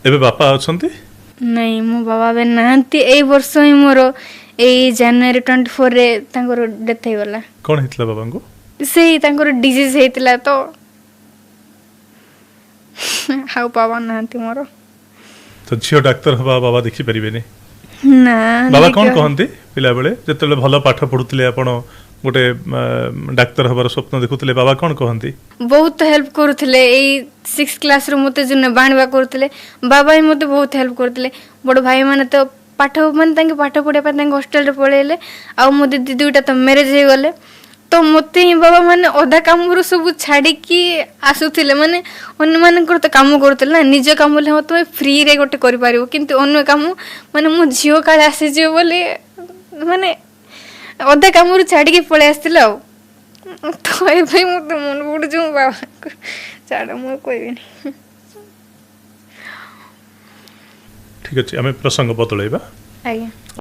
ଏବେ ବାପା ଅଛନ୍ତି? ନାଇଁ, ମୋ ବାବା ଏବେ ନାହାନ୍ତି। ଏଇ ବର୍ଷ ହିଁ ମୋର ଏଇ ଜାନୁଆରୀ 24ରେ ତାଙ୍କର ଡେଥ୍ ହେଇଗଲା। କ'ଣ ହେଇଥିଲା ବାବାଙ୍କୁ? ସେଇ ତାଙ୍କର ଡିଜିଜ୍ ହେଇଥିଲା ତ। ଆଉ ବାବା ନାହାନ୍ତି ମୋର। ତ ଝିଅ ଡାକ୍ତର ହବା ବାବା ଦେଖିପାରିବେନି? ନା। ବାବା କ'ଣ କହନ୍ତି ପିଲାବେଳେ, ଯେତେବେଳେ ଭଲ ପାଠ ପଢୁଥିଲେ, ଆପଣ ଗୋଟେ ଡାକ୍ତର ହବାର ସ୍ୱପ୍ନ ଦେଖୁଥିଲେ, ବାବା କ'ଣ କହନ୍ତି? ବହୁତ ହେଲ୍ପ କରୁଥିଲେ। ଏଇ 6 କ୍ଲାସ୍ରୁ ମୋତେ ଯେଉଁ ନେବା ଆଣିବା କରୁଥିଲେ, ବାବା ହିଁ ମୋତେ ବହୁତ ହେଲ୍ପ କରୁଥିଲେ। ବଡ଼ ଭାଇମାନେ ତ ପାଠ ମାନେ ତାଙ୍କେ ପାଠ ପଢ଼ିବା ପାଇଁ ତାଙ୍କ ହଷ୍ଟେଲରେ ପଳେଇଲେ, ଆଉ ମୋ ଦିଦି ଦୁଇଟା ତ ମ୍ୟାରେଜ୍ ହେଇଗଲେ। ତ ମୋତେ ହିଁ ବାବା ମାନେ ଅଧା କାମରୁ ସବୁ ଛାଡ଼ିକି ଆସୁଥିଲେ। ମାନେ ଅନ୍ୟମାନଙ୍କର ତ କାମ କରୁଥିଲେ ନା, ନିଜ କାମ ହେଲେ ହଁ ତୁମେ ଫ୍ରିରେ ଗୋଟେ କରିପାରିବ, କିନ୍ତୁ ଅନ୍ୟ କାମ ମାନେ ମୋ ଝିଅ କାଳେ ଆସିଯିବ ବୋଲି ମାନେ ଅଧା କାମରୁ ଛାଡ଼ିକି ପଳେଇ ଆସିଥିଲେ। ଆଉ ତ ଏବେ ମୋତେ ମନେ ପଡ଼ୁଛି ମୋ ବାବାଙ୍କୁ। ଛାଡ଼, ମୁଁ କହିବିନି। ଠିକ ଅଛି, ଆମେ ପ୍ରସଙ୍ଗ ବଦଳାଇବା। ଆଜ୍ଞା।